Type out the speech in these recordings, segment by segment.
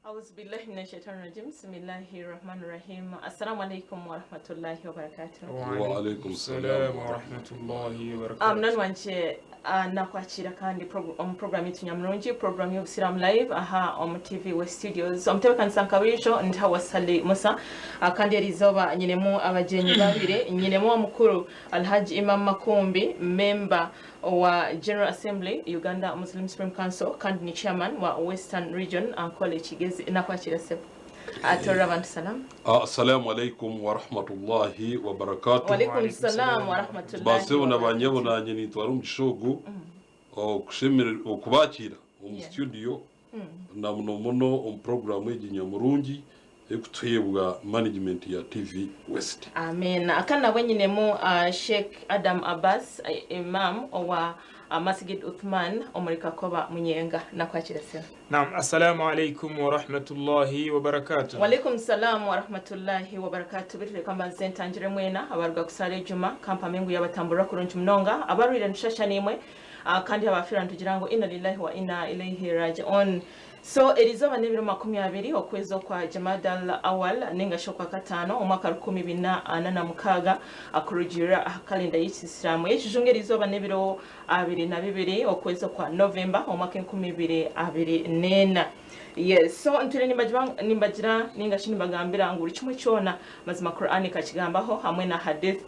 Auzubillahi minashaitani rajim bismillahi rahmani rahim assalamu alaikum warahmatullahi wabarakatuh. Wa alaikum salam wa rahmatullahi wa barakatuh. Munani wangye nakwakiira kandi omu program yaitu nyamurungi program y'obusiraamu live aha omu TV West Studios. Omutebekanisa nka buriijo ndi Hawa Sally Musa kandi eri izooba nyinemu abagyenyi babiri nyinemu omukuru Alhaji Imam Makumbi member owa General Assembly Uganda Muslim Supreme Council kandi ni chairman wa Western Region Ankole Kigezi. Nakwakira sebo. Atorera abantu salamu. Assalamu alaikum warahmatullahi wabarakatuh. Walaikum salam warahmatullahi Basebo na banyabo nanye nintwara omugisha ogu okushemere okubakiira omu studio na muno muno omu program egi nyamurungi erikutuheebwa management ya TV West. Amiina. Kandi nabwe nyinemu Sheikh Adam Abbas Imam owa Masgid Uthman omuri Kakoba Munyenga. Nakwakira sebo. Naam, assalamu alaikum warahmatullahi wabarakatuh. Walaikum salam warahmatullahi wabarakatuh. Beitu reka mbanze ntangire mwena abaruga kusaara ejuma kampame ngu yabatamburira kurungi munonga abarwire nitushasha naimwe kandi abafiira nitugira ngu inna lillahi wa inna ilaihi raji'un. So erizooba n'ebiro 20 okwezi okwa Jamadal Awal ninga shi Okwakataano omwaka 1446 kurugiirira aha kalenda y'ekisiraamu. Ey'ekijungu erizooba n'ebiro 22 okwezi okwa November omwaka 2024. Yes, so ntwire nimbagira ninga shi nimbagambira ngu buri kimwe kyona mazima Qur'an ekakigambaho hamwe na Hadith.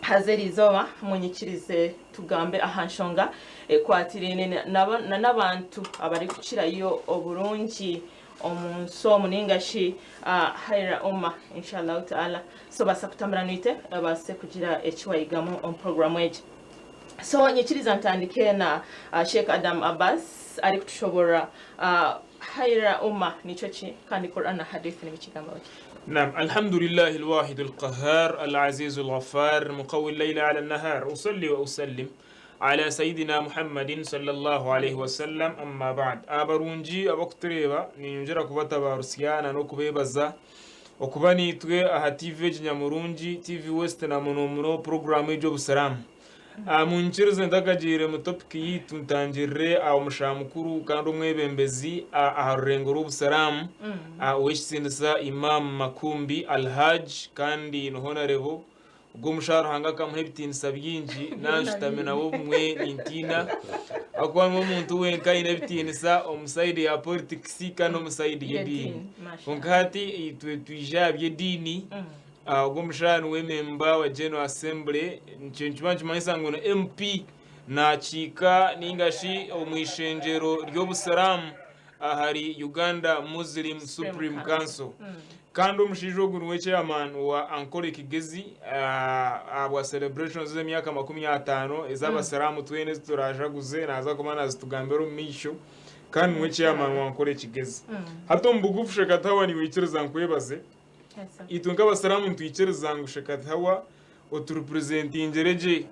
Haza erizooba munyikirize tugambe aha nshonga ekwatiraine na n'abantu abarikukirayo oburungi omu nsi omu ninga shi Khaira Ummah inshallah ta'ala. So baasa kutambura naitwe obaase kugira eki wayigamu omu puroguramu egi. So nyikiriza ntandike na Sheikh Adam Abbas arikutushoborora Khaira Ummah nikyo ki kandi Quran na Hadith nibikigambaho ki? Naam, Alhamdulillahi alwahid alqahhar alaziz alghaffar muqawwi allayla ala nahar usalli wa usallim ala sayidina Muhammadin sallallahu alaihi wasallam amma ba'd. Abarungi abakutureeba ninyongyera kubatabarutsya na n'okubeebaza okuba naitwe aha TV egi nyamurungi TV West na muno muno puroguraamu egi Obusiraamu. Munyikirize ntakagiire mu topiki yaitu ntangirire aha omushaha mukuru kandi omwebembezi aha rurengo rw'obusiraamu ow'ekitiinisa Imam Makumbi Alhaj kandi ni Honarebo ogwo omushaha Ruhanga akamuha ebitiinisa bingi nanshutami nawe obumwe nintiina ahakuba niwe omuntu wenka aine ebitiinisa omu sayidi ya politikisi kandi n'omu sayidi y'ediini kwonka hati itwe twija aha by'ediini. Ogwo omushaija niwe memba wa General Assembly, nikyo nikiba nikimanyisa ngu ni MP nakiika ninga shi omu ishengyero ry'obusiraamu ahari Uganda Muslim Supreme Council. Kandi omushaija ogu niwe chairman wa Ankole Kigezi ahabwa celebrations ez'emyaka 50 ez'abasiraamu twena ezi turajaguze naaza kuba nazitugambira omu maisho kandi niwe chairman wa Ankole Kigezi. Hati omu bugufu Shekatawa niiwe ikiriza nkwebaze. Itwe nk'abasiraamu nitwikiriza ngu Sheikh Hawa oturepresentingire gye.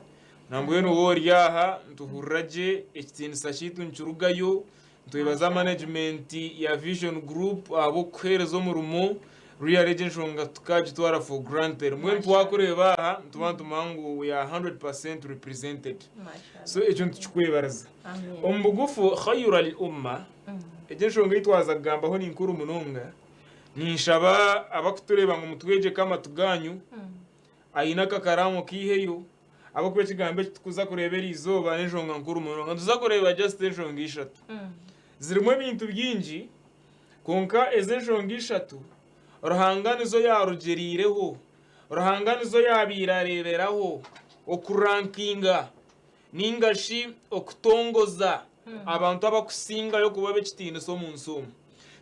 Nambwenu waaba ori aha nituhurira gye, ekitiinisa kyaitu nikirugayo. Nitwebaza management ya Vision Group ahabw'okukuheereza omurimo. Really egi enshonga tukagitwara for granted. Mbwenu twakureeba aha nituba nitumanya ngu we are 100% represented. So ekyo nitukikwebariza. Omu bugufu Khayr al Ummah, egi enshonga ei twaza kugambaho ni nkuru munonga. Ninshaba abakutureeba ngu mutwegyeke amatu gaanyu, aine akakaraamu okaiheyo, ahabw'okuba ekigambo eki turikuza kureeba eri izooba n'enshonga nkuru munonga. Nituza kureeba just enshonga ishatu. Zirimu ebintu bingi, kwonka ezi enshonga ishatu Ruhanga nizo yaarugiriireho, Ruhanga nizo yaabaire areeberaho okurankinga ninga shi okutongoza abantu abakusingayo kuba ab'ekitiinisa omu nsi omu.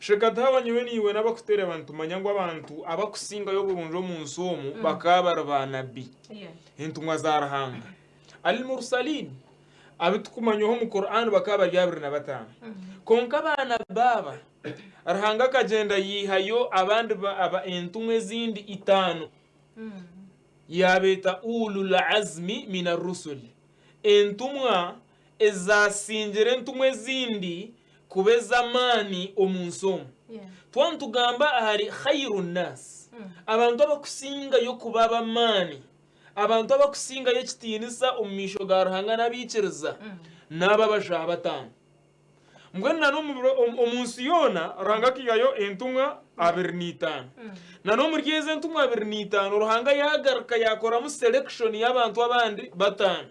Sheka tihaba nyowe naiwe n'abakutureeba nitumanya ngu abantu abakusingayo oburungi omu nsi omu bakaba bari baanabbi, entumwa za Ruhanga. Al-Mursalin, abu tukumanywaho omu Qur'an bakaba bari 25. Kwonka baanabbi aba, Ruhanga akagyenda yaihayo abandi entumwa ezindi itaano. Yaabeeta Ulul Azmi mina Rusul, entumwa ezaasingire entumwa ezindi kuba ez'amaani omu nsi omu. Twaba nitugamba ahari Khairu Nnaas, abantu abakusingayo kuba ab'amaani, abantu abakusingayo ekitiinisa omu maisho ga Ruhanga n'abaikiriza, n'abo abashaaha bataano. Mbwenu na n'omu biro omu omu nsi yoona Ruhanga akaihayo entumwa 25. Na n'omuri ezo entumwa 25 Ruhanga yaagaruka yaakoramu selection y'abantu abandi bataano.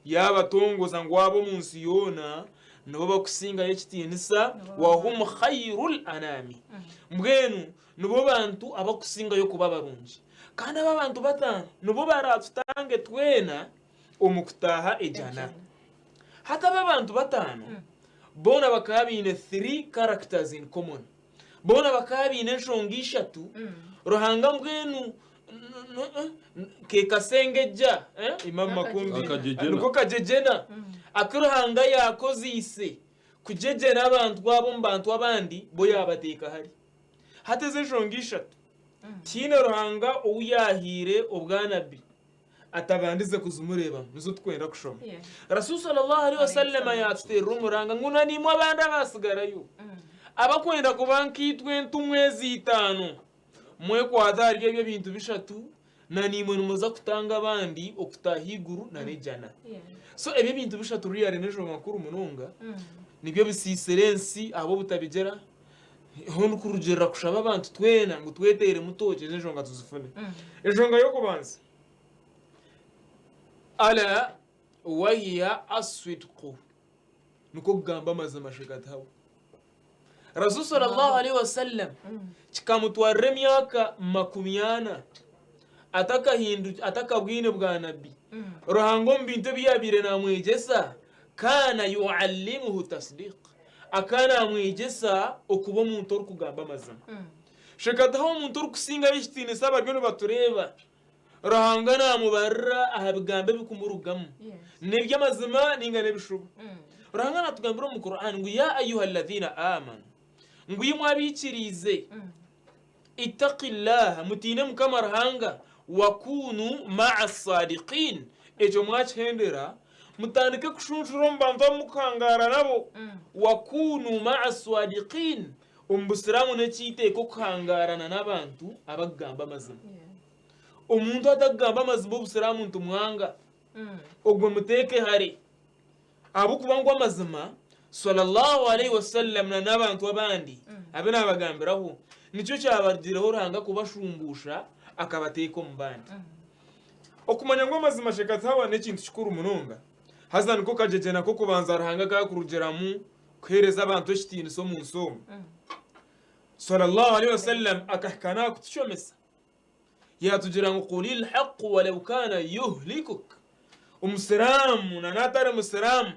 Yaabatongoza ngu abo omu nsi yoona nibo bakusingayo ekitiinisa wahum khairul anami. Mbwenu nibo bantu abakusingayo kuba barungi. Kandi abo abantu bataano nibo baraatutange twena omu kutaaha ejana. Hati abo abantu bataano boona bakaba baine 3 characters in common. Boona bakaba baine enshonga ishatu Ruhanga mbwenu kekasengejja Imam Makumbi Akajejena. niko kajejena aku Ruhanga yakozeise kujejena abantu abo omu bantu abandi bo yabateeka hari. Hati ezo enshonga ishatu tihaine Ruhanga ou yahaire obwanabbi atabandize kuzimureebamu nizo tukwenda kushoma. Yeah. Rasul sallallahu alaihi wasallam yaatuteerera omuranga ngu na naimwe abandi abaatsigarayo abakwenda kuba nkaitwe entumwa ezi itaano mwekwate ahari ebyo ebintu bishatu na naimwe nimuza kutanga abandi okutaaha eiguru na n'ejana. Yeah. So ebyo ebintu bishatu really n'enshonga nkuru munonga nibyo bisiisire ensi ahabw'obutabigira hoona okurugiirira kushaba abantu twena ngu tweteeremu tooki ezo enshonga tuzifune. Enshonga y'okubanza ala wahiya aswidqu nikwo kugamba amazima shekataho. Rasul sallallahu alaihi wasallam kikamutwarira emyaka 40 atakahindu atakabwine bwa nabbi. Ruhanga omu bintu ebi yabaire namwegyesa kaana yuallimuhu tasdiq akaba namwegyesa okuba omuntu orikugamba amazima. Shekataho omuntu orikusingayo ekitiinisa abariyo nibatureeba Ruhanga namubarira aha bigambo ebikumurugamu n'eby'amazima ninga n'ebishuba. Ruhanga natugambira omu Quran ngu ya ayuha alladhina amanu ngu imwe abaikiriize ittaqillaha mutiine Mukama Ruhanga wakunu ma'a sadiqin ekyo mwakihendera mutandike kushunshura omu bantu abu mukuhangaara nabo wakunu ma'a sadiqin omu busiraamu n'ekyiteeka okuhangaarana n'abantu abakugamba amazima. Omuntu atakugamba amazima obusiraamu nitumwanga ogwo muteeke hare ahabw'okuba ngu amazima sallallahu alaihi wasallam na n'abantu abandi abu naabagambiraho nikyo kyabarugireho Ruhanga kubashumbuusha akabateeka omu bandi. Okumanya ngu amazima shekatawa n'ekintu kikuru munonga haza niko kagyegyena k'okubanza Ruhanga akakurugiramu kuheereza abantu ekitiinisa omu nsi omu. Sallallahu alaihi wasallam akahika naakutushomesa Yaatugira ngu qulil haqu walau kaana yuhlikuk. Omusiraamu na n'atari musiraamu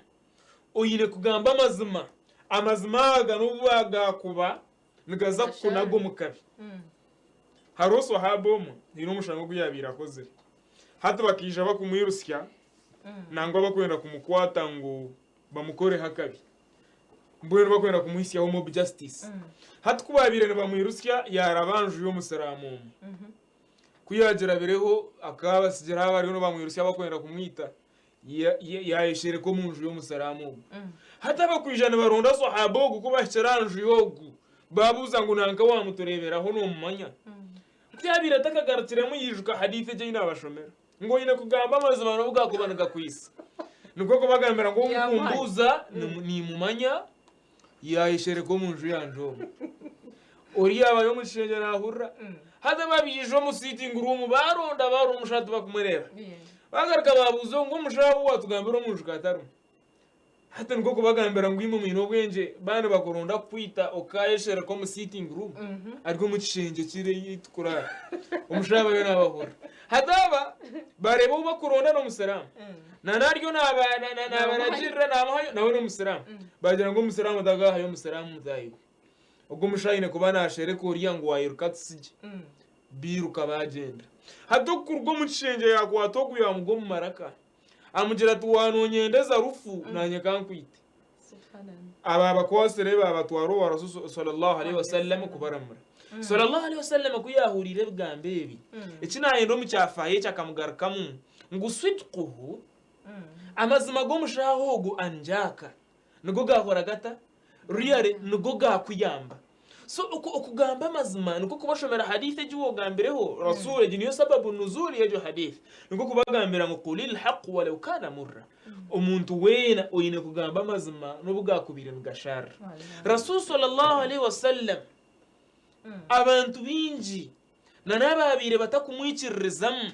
oine kugamba amazima. Amazima aga n'obu gaakuba nigaza kukunaga omu kabi. Hariho swahaba omwe haine omushango ogu yaabaire akozire. Hati bakaija bakumwirutsya nangwa bakwenda kumukwata ngu bamukoreho akabi. Mbwenu bakwenda kumuhitsyaho mob justice. Hati ku baabaire nibamwirutsya yaaraba aha nju y'omusiraamu omwe. Ku yaagirabireho akaabatsigira aho bariyo nibamwirutsya bakwenda kumwita, yaayeshereka omu nju y'omusiraamu ogwo. Hati abakwija nibaronda swahaba ogu ku bahikire aha nju y'ogu, baabuuza ngu nanka waamutureeberaho noomumanya? Ku yaabaire atakagarukiremu yaijuka hadiith egi ei naabashomera. Ngu oine kugamba amazima n'obu gaakuba nigakwitsa. Nikwo kubagambira ngu ou mukumbuuza nimumanya, yaayeshereka omu nju yangye omu. Ori yaaba ari omu kishengye naahurira. Haza babiija omu sitting room baaronda baaronda omushaija tibakumureeba. Baagaruka baabuuza ngu omushaija ou waatugambira omu nju ka tarimu. Hati nikwo kubagambira ngu imwe mwine obwengye, baaba nibakuronda kukwita okaayeshereka omu sitting room ari omu kishengye kiri ei tukuraara. Omushaija abayo naabahurira. Hati aba bareeba ou bakuronda n'omusiraamu. Na naryo naabaragirira naamuhayo nawe n'omusiraamu. Bagira ngu omusiraamu tagaahayo omusiraamu mutaahi we. Ogwo omushaija aine kuba naashereka oriya ngu waayiruka atusigye. Bairuka baagyenda. Hati okuruga omu kishengye yaakwata ogu yaamugwa omu maraka. Amugira ati, Waanonyendeza rufu, naanye ka nkwite. Abaabakwatsire baabatwara owa Rasul sallallahu alaihi wasallam kubaramura. Sallallahu alaihi wasallam ku yaahuriire ebigambo ebi, eki naayenda omu kyafaayo eki akamugarukamu ngu sidquhu, amazima g'omushaaha ogu anjaaka, nigo gaahora gata? Really nigo gaakuyamba. So oku okugamba amazima nikwo kubashomera hadith egi wogambireho Rasul egi niyo sababu nuzul yegyo hadith nikwo kubagambira ngu qulil haq walau kana murra omuntu weena oine kugamba amazima nobu gakubaire nigasharira. Rasul sallallahu alaihi wasallam abantu baingi na n'abaabaire batakumwikiririzamu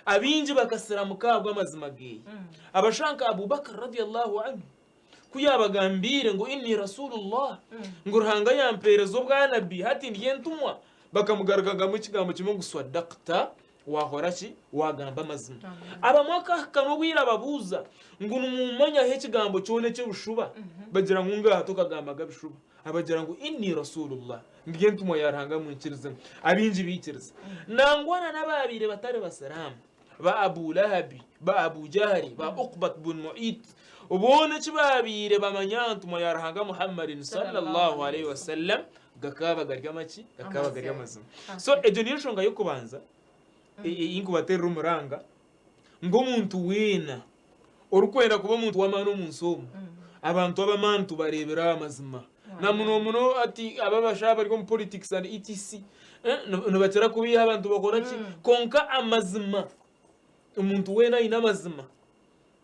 abaingi bakasiramuka ahabw'amazima geeye. Abashaija nka Abu Bakr radiyallahu anhu Ku yaabagambiire ngu inni Rasulullah, ngu Ruhanga yampeereza obwanabbi, hati ndi entumwa, bakamugarukagamu ekigambo kimwe ngu swadaqta, waakora ki? Waagamba amazima. Abamwe akahika n'obwire ababuuza ngu nimuumanyaho ekigambo kyona eky'ebishuba? Bagira ngu ngaaha tokagambaga bishuba. Abagira ngu inni Rasulullah, ndi entumwa ya Ruhanga mwikirize. Abaingi baikiriza. Nangwa na n'abaabaire batari Basiraamu. ba Abu Lahabi, ba Abu Jahali, ba Uqbat bun Mu'it, boona eki baabaire bamanya aha ntumwa ya Ruhanga Muhammadin sallallahu alaihi wasallam gakaaba gari amaki? Gakaaba gari amazima. So egyo niyo nshonga y'okubanza ei nkubateerera omuranga ngu omuntu weena orikwenda kuba omuntu w'amaani omu nsi omu, abantu ab'amaani tubareebera aha mazima. Na muno muno hati aba abashaija abari omu politics and etc nibakira kubeiha abantu bakora ki kwonka amazima omuntu weena aine amazima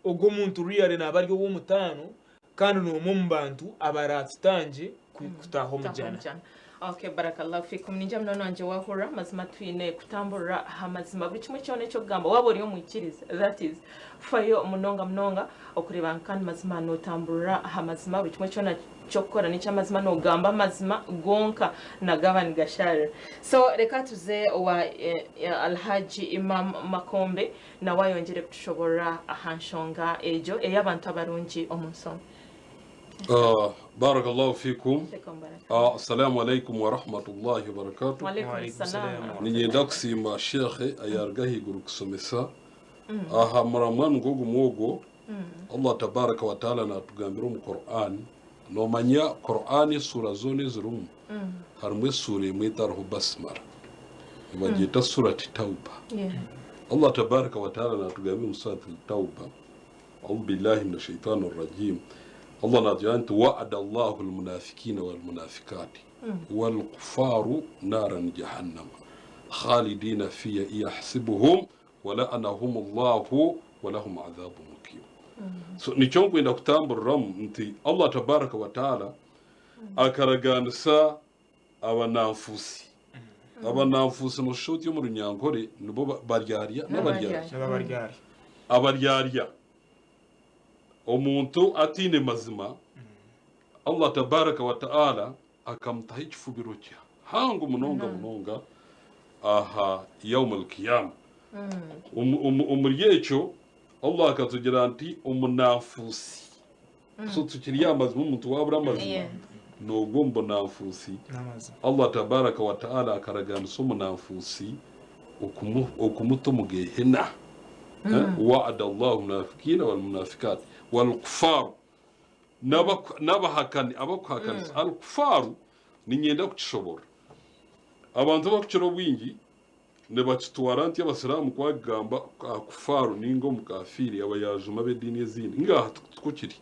ogwo omuntu really naaba ari ow'omutaano kandi n'omwe omu bantu abaraatutangye kutaaha omu jana. Okay, barakallahu fikum. Ningira munywani wangye wahurira mazima twine kutamburira aha mazima buri kimwe kyona eky'okugamba waaba ori omwikiriza that is fayo munonga munonga okureeba ngu kandi mazima notamburira aha mazima buri kimwe kyona ky'okukora n'eky'amazima nogamba amazima gonka nagaba nigasharira so reka tuze owa eh, eh, Alhaji Imam Makombe nawe ayongyere kutushoborora aha nshonga egyo ey'abantu abarungi omu nsi omu. Barakallahu fikum. Assalamu alaikum warahmatullahi wabarakatuh. Walaikum salam. Niinyenda kusiima Sheikh ayaruga ahaiguru kusomesa aha muramwa nigwo gumwe ogwo. Allah tabaraka wa taala natugambira omu Quran, nomanya Quran esuura zoona ezirimu harimu esuura emwe etariho basmala nibagyeta surati Tauba. Allah tabaraka wa taala natugambira omu surati Tauba Audhu billahi mina shaitani rajim. Allah natugira nti wa'ada Allahu almunafikina walmunafikati walkufaru naran jahannama khalidina fiya yahsibuhum wala'anahum Allahu walahum adhabu mukim. So nikyo nkwenda kutamburiramu nti Allah tabaraka wa taala akaragaanisa abananfuusi. Abananfuusi noshusha oti omu Runyankore nibo baryarya n'abaryarya. N'abaryarya. Abaryarya. Omuntu ataine mazima, Allah tabaraka wa ta'ala akamutaho ekifubiro kihango munonga munonga aha yaum al-qiyama. Omuri ekyo Allah akatugira nti omunanfuusi So tukiri aha mazima omuntu wabura amazima nogwa omu bunanfuusi. Allah tabaraka wa ta'ala akaraganisa omunanfuusi okumuta omu gehena. Wa'ada Allahu munafikiina wal munafikat wal kufaru n'abahakani abakuhakanisa. Al kufaru niinyenda kukishoborora. Abantu abakukira obwingi Nibakitwara nti Abasiraamu ku bagamba aha kufaru ninga omukafiiri aba yaajuma ab'ediini ezindi. Ngaaha tikwo kiri.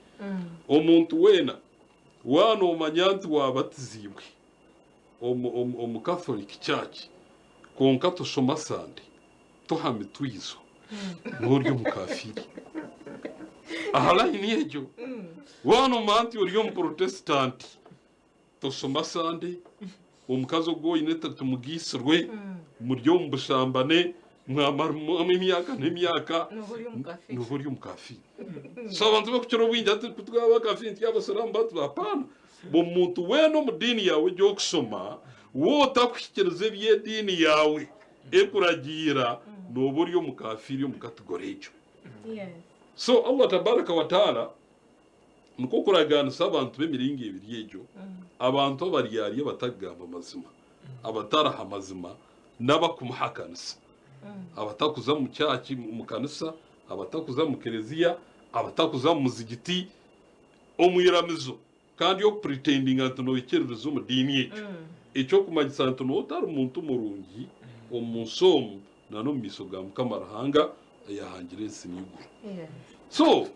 Omuntu weena waaba noomanya nti waabatiziibwe omu, omu, omu Catholic Church kwonka toshoma Sande, toha mitwizo, nooba ori omukafiiri. Aha layini egyo, waaba noomanya nti ori Omuporotesitanti, Toshoma Sande, omukazi ogu oine timugaitsirwe, muri omu bushambane, mwamaramu emyaka n'emyaka, nooba ori omukafiiri. So abantu barikukira obwingi hati ku turi abakafiiri turi abasiraamu batu hapana. Omuntu weena omu diini yaawe egi orikushoma, waaba otarikuhikiiriza ebi ediini yaawe erikuragiira, nooba ori omukafiiri omu kategore egyo. So Allah tabaraka wa taala Nikwo kuragaanisa abantu b'emiringo ebiri egyo, abantu abaryarya abatarikugamba mazima, abataraha mazima, n'abakumuhakanisa, abatakuza mu kyaki, mu kanisa, abatakuza mu kereziya, abatakuza mu muzigiti, omu iramizo, kandi okupuritendinga nti noikiririza omu diini egyo. Eky'okumanyisa nti nooba otari muntu murungi omu nsi omu n'omu maisho ga Mukama Ruhanga ayaahangire ensi n'eiguru. So,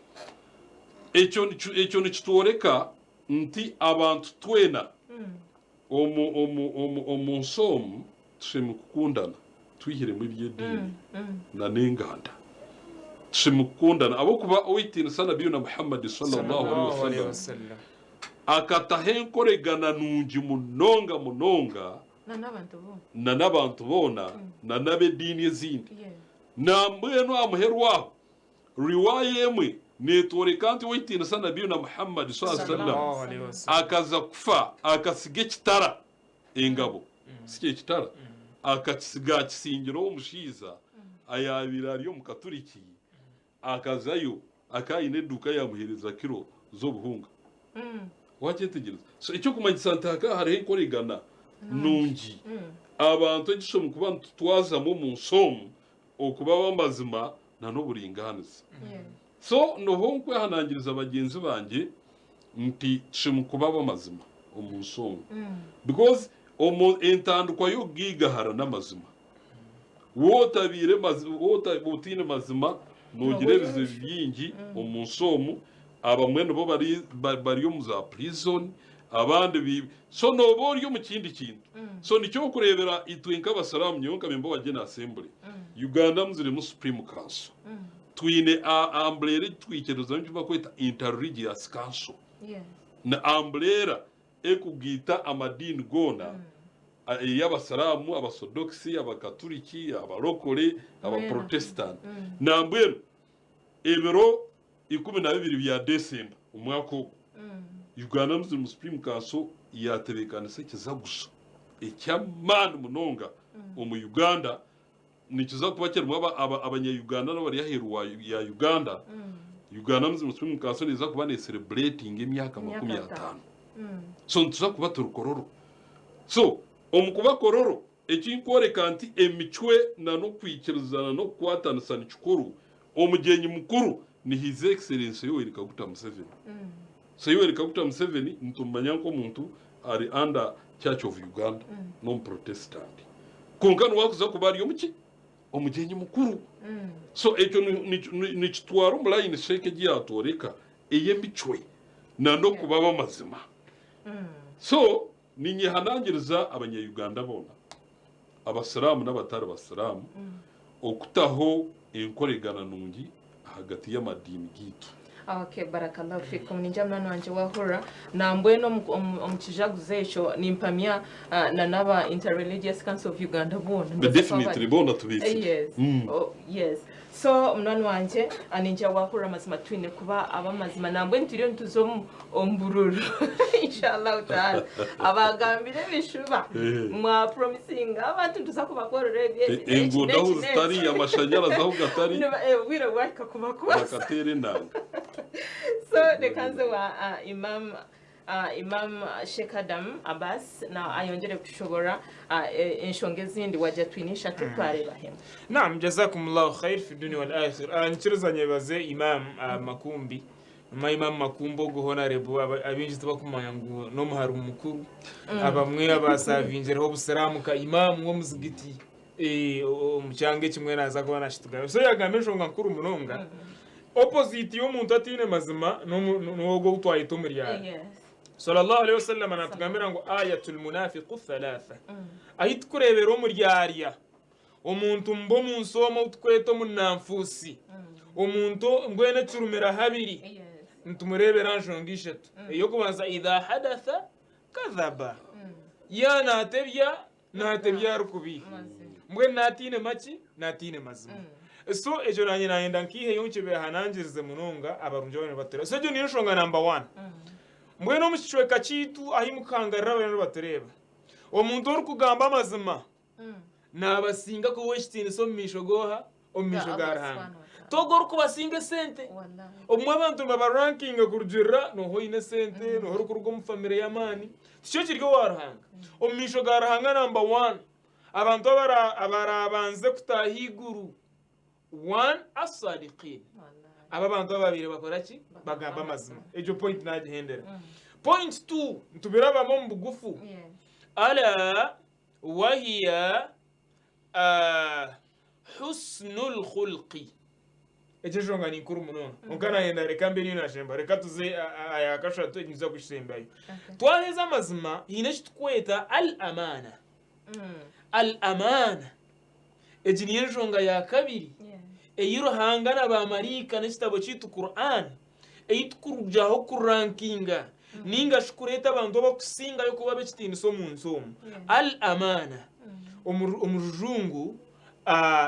Ekyo ekyo nikitworeka nti abantu twena. Omu omu omu omu nsi omu tushemeriire kukundana twihiremu eby'ediini na n'enganda. Tushemeriire kukundana ahabw'okuba ow'eitiinisa Nabbi na Muhammad sallallahu alaihi wasallam akataho enkoregana nungi munonga munonga na n'abantu boona na n'ab'ediini ezindi. Nambwenu aha muheru aho Riwaaya emwe networeka nti ow'ekitiinisa Nabiyuna Muhammad swalla sallam akaza kufa akasiga ekitara, engabo, si kyekitara, akakisiga akisingira omushaija ayabaire ari omukaturiki akazayo akaba aine eduuka yamuhereza kiro z'obuhunga. Wakyetegyereza? So ekyokumanyisa nti hakaba hariho enkoregana nungi abantu egishomu kuba nitutwazamu omunsi omu okuba ab'amazima na n'oburingaaniza. So noho nkwehanangiriza bagyenzi bangye nti tushemwe kuba ab'amazima omu nsi omu because omu entandikwa y'okugaigahara n'amazima. Wootabaire otaine mazima noogira ebizibu bingi omu nsi omu, abamwe nibo bari bari omu za prison abandi so nooba ori omu kindi kintu. So nikyo okureebera itwe nk'abasiraamu nyowe nka member wa General Assembly, Uganda Muslim Supreme Council, twine umbrella egi twikirizamu eki bakweta Inter-Religious Council. Ni umbrella erikugaita amadiini goona ey'abasiraamu, abasodokisi, abakaturiki, abarokore, abaprotestant. Nambwenu ebiro 12 bya December omwaka ogu, Uganda Muslim Supreme Council yaatebeekanisa ekizaguzo eky'amaani munonga omu Uganda. Nikiza kuba kirimu abanya-Uganda n'abari aheeru ya Uganda. Uganda Muslim Supreme Council neeza kuba neeserebureetinga emyaka 50. So nituza kuba turi kororo. So omu kuba kororo, Ekinkworeka nti emicwe na n'okwikirizana n'okukwatanisa ni kikuru, omugyenyi mukuru ni His Excellency Yoweri Kaguta Museveni. So Yoweri Kaguta Museveni nitumumanya nk'omuntu ari under Church of Uganda, n'omuprotestant. Kwonka niwe akuza kuba ari omuki? Omugyenyi mukuru. So ekyo nikitwara omu line Sheikh egi yatworeka ey'emicwe na n'okuba ab'amazima. So Ninyehanangiriza abanya-Uganda boona, Abasiraamu n'abatari Basiraamu, okutaho enkoregana nungi ahagati y'amadiini gaitu. Okay, barakallahu fikum. Ningira munywani wangye wahurira. Nambwenu omu kijaguzo ekyo nimpamya na n'aba Interreligious Council of Uganda boona. Definitely boona tubeetsire. Yes. Oh, yes. So munywani wangye ningira wahurira amazima twine kuba abamazima nambwenu turiyo nituza omu bururu inshallah taala abagambire ebishuba mwa promisinga abantu nituza kubakorera ebi ebi n'eki Enguudo n'eki ahu n'eki. zitari, amashanyarazi ahu gatari, Obwire bwahika kubakwasa. bakateera enanga. So reka nze wa Imam Imam Sheikh Adam Abbas na ayongyere kushoborora enshonga ezindi wagira twine ishatu twareeba hemwe. Naam, jazakumullahu khair fi dunia wal akhir. Nyikiriza nyebaze Imam Makumbi. Nyuma Imam Makumbi ogu Honorable abaingi tibakumanya ngu n'omuharumu mukuru. Abamwe abasavingireho obusiraamu nka Imam w'omuzigiti omu kyanga ekimwe naaza kuba naakitugambira. So yaagamba enshonga nkuru munonga. Opposite y'omuntu ataine mazima n'ogwo ou twayeta omuryarya. Yes. Sallallahu alaihi wasallam natugambira ngu ayatul munafiqu thalatha. Ahi tukureebera omuryarya, omuntu mba omu nsi omu ou tukweta omunanfuusi, omuntu mbwenu ekirumira habiri, Yes. nitumureebera aha nshonga ishatu. Ey'okubanza idha hadatha kadhaba. Yaaba naatebya Naatebya arikubiiha. Mbwenu naataine maki? Naataine mazima. So ekyo naanye naayenda nkiiheyo nkibeehanangirize munonga abarungi abariyo nibatureeba. So egyo niyo nshonga namba wani. Mbwenu omu kicweka kyaitu ahi mukuhangarira abariyo nibatureeba, omuntu orikugamba amazima naabasinga kuba ow'ekitiinisa omu maisho g'oha? Omu maisho ga Ruhanga. Ti ogwo orikubasinga esente. Obumwe abantu nibabarankinga kurugiirira nooha oine esente, nooha orikuruga omu famire y'amaani. Tikyo kiri owa Ruhanga. Omu maisho ga Ruhanga namba wani, abantu abaraabanze kutaaha eiguru, one, asadiqin, abo abantu ababaire bakora ki? Bagamba amazima. Egyo point naagihendera. Point two, nitubirabamu omu bugufu. Ala wahiya husnul khulqi. Egyo enshonga ni nkuru munonga. Kwonka nayenda reka mbe niyo nashemba. Reka tuze aha ya kashatu egi nituza kugisembayo. Twaheza amazima haine eki tukweta Al Amaana. Al Amaana. Egi niyo enshonga ya kabiri ei Ruhanga na baamaraika n'ekitabo kyaitu Quran ei tukurugaho kurankinga ninga shi kureeta abantu abakusingayo kuba ab'ekitiinisa omu nsi omu. Al Amaana. Omu rujungu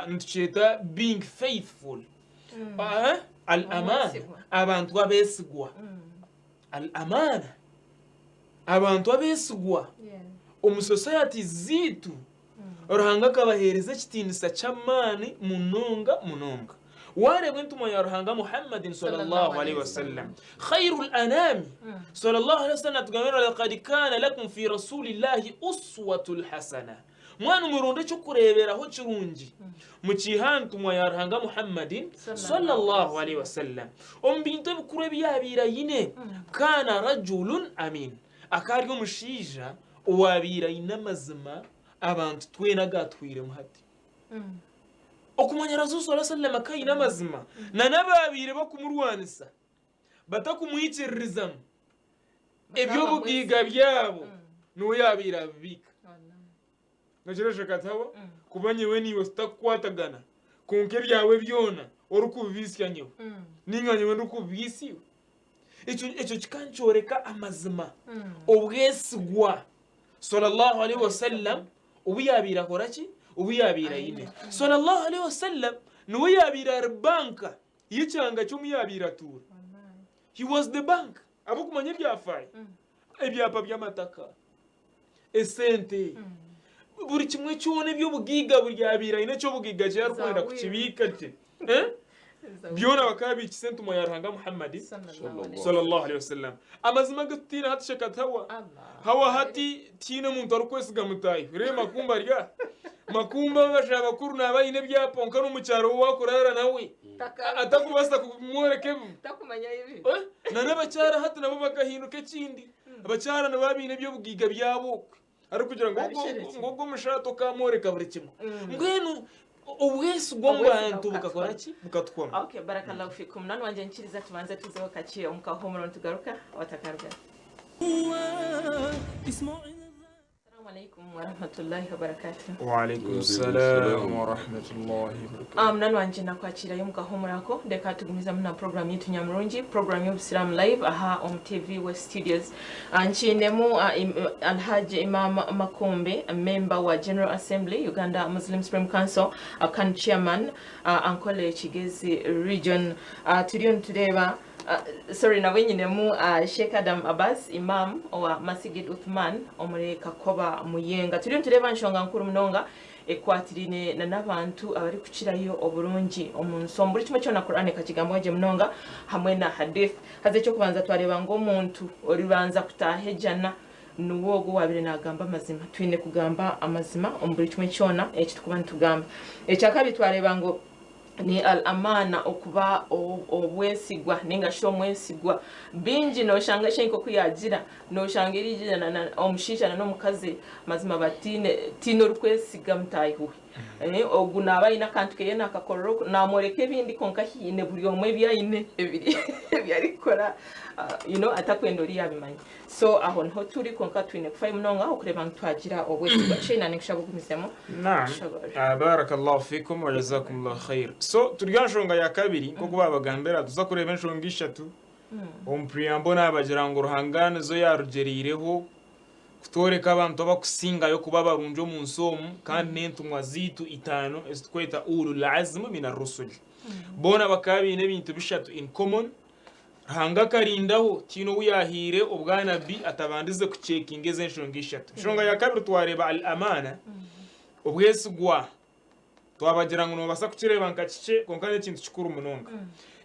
nitukyeta being faithful. Al Amaana. Abantu abeesigwa. Al Amaana. Abantu abeesigwa omu societies zaitu. Ruhanga akabaheereza ekitiinisa ky'amaani munonga munonga. Waareeba entumwa ya Ruhanga Muhammadin sallallahu alaihi wasallam, khairul anami sallallahu alaihi wasallam natugambira laqad kana lakum fi rasulillahi uswatul hasana. Mwana muronde eky'okureeberaho kirungi mukiihe aha ntumwa ya Ruhanga Muhammadin sallallahu alaihi wasallam. Omu bintu ebikuru ebi yaabaire aine, kana rajulun amin. Akaba ari omushaija owaabaire aine amazima abantu twena agaatwiremu hati. Okumanya Rasul swalla sallam akaba aine amazima na n'abaabaire bakumurwanisa batakumwikiririzamu eby'obugaiga byabo niwe yaabaire abibiika. Nokireebeka Tawa kuba nyowe naiwe tutakukwatagana kwonka ebyawe byona orikubibiisya nyowe ninga nyowe ndikubibiisa iwe. Ekyo ekyo kikaba nikyoreka amazima, obwesigwa Sallallahu alaihi wasallam obu yaabaire akora ki? Obu yaabaire aine. Sallallahu alaihi wasallam niwe yaabaire ari banka y'ekyanga kye omu yaabaire atuura. He was the bank. Ahabw'okumanya ebyafaayo, ebyapa by'amataka, esente, buri kimwe kyona eby'obugaiga buri abaire aine eky'obugaiga kye arikwenda kukibiika gye. Eh? Byona bakaba biikisa entumwa ya Ruhanga Muhammad sallallahu alaihi wasallam. Amazima agu tutaine hati Shekat Hawa. Hawa hati tihaine muntu arikwesiga mutaahi. Reeba Makumba ari aha. Makumba abashaija bakuru naaba aine ebyapa kwonka n'omukyaro ou akuraara nawe atakubaasa kumworeka ebi. Eh? Na n'abakyara hati nabo bakahinduka ekindi. Abakyara nibaba baine eby'obugaiga byabo okwe. Arikugira ngu ogwo ngu ogwo omushaija tokamworeka buri kimwe. Mbwenu obwesigwa omu Obwesigwa bantu bukakora bukatwama. ki? Bukatwama. Okay, barakallahu fikum. Nani wangye nkiriza tubanze tuzeho kakye omu kahuumuro nitugaruka otakaruga. Assalamu alaikum warahmatullahi wabarakatuh. Waalaikum salaam warahmatullahi wabarakatuh. Munani wangye nakwakirayo omu kahuumuro ako. Reka tugumizamu na program yitu nyamurungi, program y'obusiraamu live aha omu TV West Studios. Nkiinemu Alhaji Imam Makumbi, member wa General Assembly, Uganda Muslim Supreme Council, kandi chairman Ankole Kigezi Region. Turiyo nitureeba Sorry nabwe nyinemu Sheikh Adam Abbas Imam owa Masigid Uthman omuri Kakoba Muyenga. Turiyo nitureeba nshonga nkuru munonga ekwatiraine na n'abantu abarikukirayo oburungi omu nsi omu. Buri kimwe kyona Quran ekakigambaho gye munonga hamwe na Hadith. Haza eky'okubanza twareeba ngu omuntu oribanza kutaaha ejana niwe ogwo owaabaire naagamba amazima. Twine kugamba amazima omu buri kimwe kyona eki turikuba nitugamba. Ekyakabiri twareeba ngu Ni Al Amaana okuba obwesigwa ninga shi omwesigwa. Bingi noshanga shi nkoku yagira, noshanga eriija na na omushaija na n'omukazi mazima batiine tiine orikwesiga mutaahi we. Ogu naaba aine akantu keye nakakorera oku, namworeka ebindi kwonka haine buri omwe ebi aine ebiri ebi arikukora you know atakwenda ori yabimanya. So aho niho turi kwonka twine kufayo munonga okureeba ngu twagira obwesigwa. Sheila ninkushaba ogumizemu Naam, kushoboorora. ah, barakallahu fikum wa jazakumullahu khair. So turi aha nshonga ya kabiri nk'oku babagambira tuza kureeba enshonga ishatu. Omu preamble nabagira ngu Ruhanga nizo yarugyereireho kutworeka abantu abakusingayo kuba barungi omu nsi omu kandi n'entumwa zaitu itaano ezitukweta ulul azm min arrusul. Boona bakaba baine ebintu bishatu in common. Ruhanga akarindaho, tihaine ou yaahaire obwanabbi atabandize kucekinga ezi enshonga ishatu. Enshonga ya kabiri twareeba Al Amaana, obwesigwa. Twabagira ngu noobaasa kukireeba nka kikye kwonka n'ekintu kikuru munonga.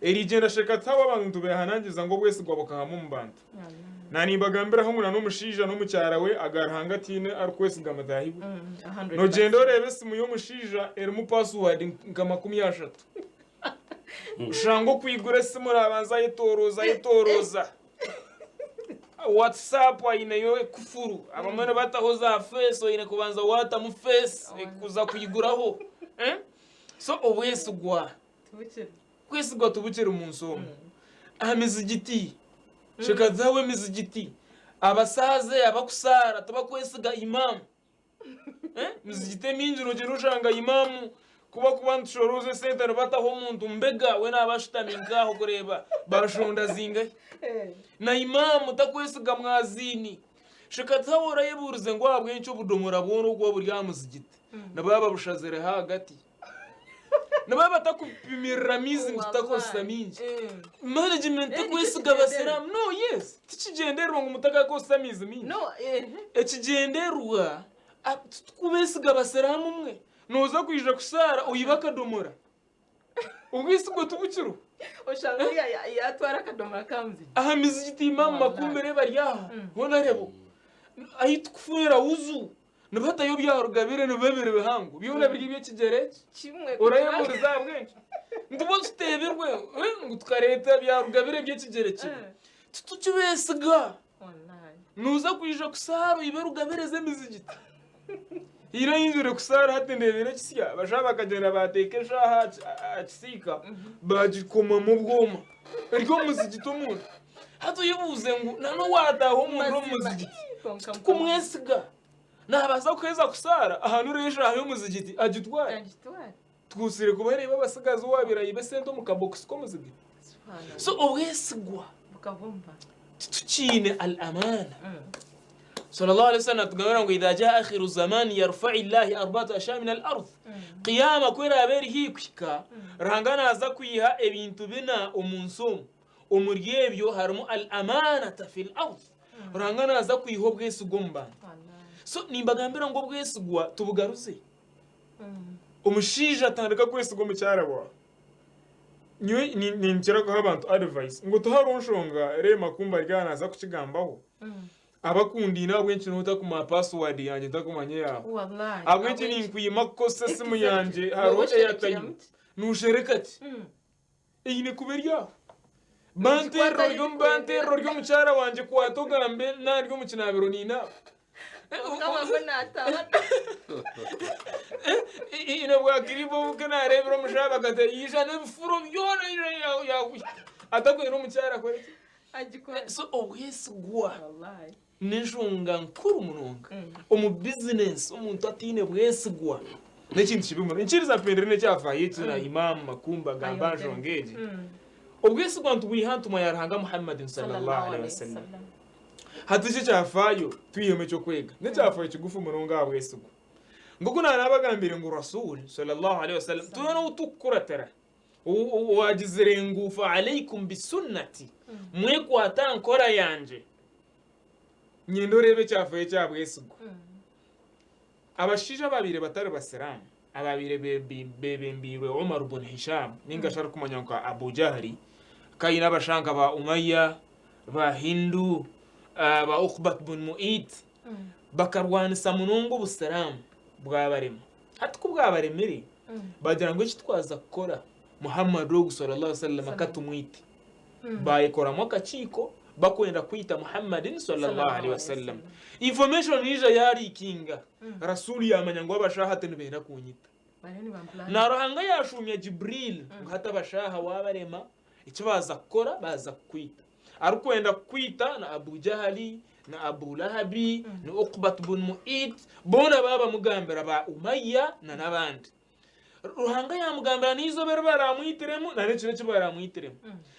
Eriigyenda shekataho abantu nitubeehanangiriza ngu obwesigwa bukahama omu bantu. Na nimbagambiraho ngu na n'omushaija n'omukyara we aga Ruhanga tihaine arikwesiga mutaahi we. Nogyenda oreeba esimu y'omushaija erimu paasiwaadi nka 30. Oshanga okwigura esimu nabanza ayetorooza ayetorooza. WhatsApp aineyo ekufuru abamwe nibataho za face oine kubanza watamu face kuza kwiguraho. Eh? So obwesigwa. Kwesigwa tibukiri mu nsi omu. Aha mizigiti, shekazaho emizigiti, abasaaze abakusaara tibakwesiga imam. Emizigiti emingi nogyenda oshanga imam ku bakuba nitushorooza esente nibataho omuntu mbega we naaba ashutami nk'aho kureeba bashonda zingahi. Na imam takwesiga mwaziini. Shekazaho orayebuurize ngu ahabw'enki obudomora bwona obukuba buri aha muzigiti nibaba babushazireho ahagati. Nibaba batakupimirira amaizi ngu tutakozesa mingi. Management tekwesiga abasiraamu. No, yes. Tikigyendererwa ngu mutakakozesa amaizi mingi. Ekigyendererwa tikubesiga abasiraamu mwe. Nooza kwija kusaara oyibe akadomora. Obwesigwa tibukiriho. Oshanga oriya yatwara akadomora ka muzigiti. Aha mizigiti imaamu Makumbire bari aha. Hoona reeba ahu tukufunira wuzu. Nibatayo bya rugabire nibiba biri bihango byona biri eby'ekigyere eki. Kimwe Orayebuuriza ahabw'enki? Nitubwo tuteebirwe eh, ngu tukareeta bya rugabire eby'ekigyere kimwe. Eh. Titukibeesiga. Wallahi. Nooza kwija kusaara oibe rugabire z'emizigiti. Ira nyizire kusaara hati ndeebire ekisya, abashaija bakagyenda baateeka eshaaha aha ki- aha kisiika baagikomamu obwoma. Eri omu muzigiti omunda. Hati oyebuuze ngu na n'owaataaha omunda omu Mazima. muzigiti Ii, kwonka Mukama. tikumwesiga. Naabaasa kuheza kusaara ahanure eshaaha y'omuzigiti agitware. Agitware. Tuhutsire kubareeba abasigazi owaabaire aiba esente omu kabokisi k'omuzigiti. Subhanallah. So obwesigwa Bukabumba. titukiine al amaana. Sallallahu alaihi wasallam natugambira ngu idha jaa akhiru zamani yarfai llahi arbatu ashya min al ardh. Qiyama ku eraabe eri haihi kuhika, Ruhanga naaza kwiha ebintu bina omu nsi omu. Omuri ebyo harimu al amaanata fil ardh. Ruhanga naaza kwiha obwesigwa omu bantu. Wallahi. So nimbagambira ngu obwesigwa tubugaruze. Omushaija atandika kwesiga omukyara waawe. Nyowe ninkira kuha abantu advice ngu tihariho nshonga Rema kumba ari aha naaza kukigambaho. Abakundaine ahabw'enki niwe otakumanya password yangye ntakumanya eyaawe? Wallahi. Ahabw'enki ninkwima kukozesa esimu Exactly. yangye hariho Nooba osherekire airtime? muti. Nooshereka ki? Eine kuba eri aho. Banteerera Nikikwata ori omu banteerera ori omukyara wangye kwata ogambe nari omu kinaabiro ninaaba. Mukama ku naataba. Ine bwa kiribu obu ku naareebire omushaija akata yaija n'ebifuro byona yaija atakwenda omukyara akore ki? Agikore. So obwesigwa Wallahi. n'enshonga nkuru munonga omu bizinesi omuntu ataine bwesigwa n'ekintu kibi munonga. Enkiriza mpendere n'ekyafaayo eki na Imam Makumba agamba aha nshonga egi. Obwesigwa nitubwiha aha ntumwa ya Ruhanga Muhammadin sallallahu alaihi wasallam. Hati eki ekyafaayo twihemu eky'okwega. N'ekyafaayo kigufu munonga aha bwesigwa. Nk'oku naanabagambire ngu Rasul sallallahu alaihi wasallam twena ou turikukuratira Owagizire ngu fa alaikum bisunnati, mwekwate aha nkora yangye. Nyenda oreebe ekyafayo ekya bwesigwa. Abashaija ababaire batari basiraamu ababaire bebembeirwe Umar bun Hisham ninga shi arikumanywa nka Abu Jahli, kaine abashanka ba Umayya, ba Hindu, ba Uqbat bun Mu'it, bakarwanisa munonga obusiraamu bwabarema. Hati ku bwabaremire, bagira ngu eki twaza kukora Muhammad ogu sallallahu alaihi wasallam ka tumwite. Bayekoramu akakiiko bakwenda kwita Muhammadin sallallahu alaihi wasallam. Information yaija yariikinga, Rasul yamanya ngu abashaho hati nibenda kunyita. Bariyo nibampulaninga. Na Ruhanga yashuumya Jibril ngu hati abashaha wabarema, eki baaza kukora baaza kukwita. Arikwenda kukwita na Abu Jahali, na Abu Lahabi, na Uqbat bun Mu'it, boona baabamugambira ba Umayya na n'abandi. Ruhanga yaamugambira n'eizooba eri baraamwitiremu na n'ekiro eki baraamwitiremu.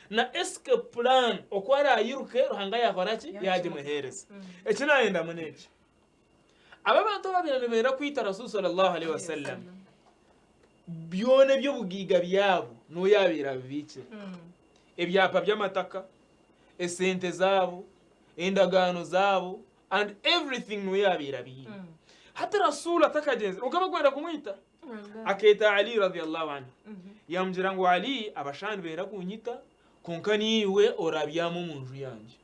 Na escape plan oku araayiruke Ruhanga yaakora ki? Yaagimuheereza. Eki naayendamu n'eki. Aba abantu ababaire nibenda kwita Rasul sallallahu alaihi wasallam byona eby'obugaiga byabo niwe yaabaire abibiikire. Ebyapa by'amataka, esente zaabo, endagaano zaabo and everything niwe yaabaire abiine. Hati Rasul atakagyenzire, kwonka bakwenda kumwita, akeeta Ali radhiyallahu anhu yaamugira ngu Ali abashaija nibenda kunyita kwonka niiwe orabyama omu nju yangye.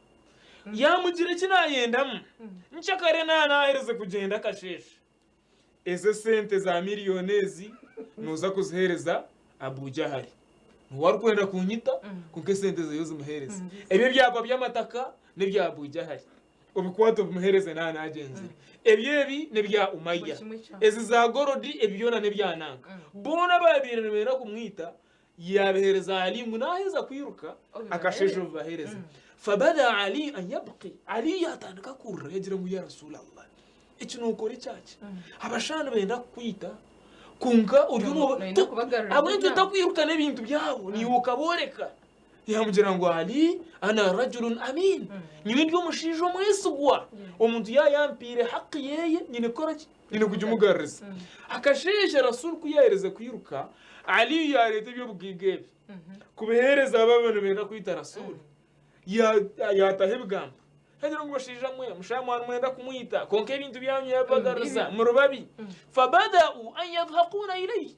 Yaamugira eki naayendamu, nkyakare naanaherize kugyenda akasheeshe. Ezi esente za miriyoni ezi nooza kuziheereza Abu Jahali. Niwe arikwenda kunyita kwonka esente zeeye ozimuheereze. Ebi ebyapa by'amataka n'ebya Abu Jahali. Obikwate obimuheereze naaba naagyenzire. Ebi ebi n'ebya Umayya. Ezi za gorodi ebi byona n'ebya nanka. Boona abaabaire nibenda kumwita. Yaabiheereza Ali ngu naaheza kwiruka akasheeshe obibaheereze. Fabada Ali an yabki, Ali yaatandika kurira yagira ngu ya Rasulallah, eki nookora ekyaki? Abashaija nibenda kukwita kwonka oriyo nooba Noyenda kubagarurira ahabw'enki ebyabo? otakwiruka n'ebintu byabo naiwe okabooreka? Yaamugira ngu Ali, ana rajulun amin, nyowe ndi omushaija omwesigwa, omuntu yaayampiire haki yeeye nyine kukora ki? Nyine kugimugaruriza. Akasheeshe Rasul ku yaaherize kwiruka, Aliyu yaareeta eby'obugaiga ebi kubiheereza abo ababaire nibenda kwita Rasul. Yaataho ebigambo. Yaagira ngu bashaija mwe, mushaija mwaba nimwenda kumwita, kwonka ebintu byanyu yaabibagaruza, muri babi. Fabadau an yadhakuuna ilayhi.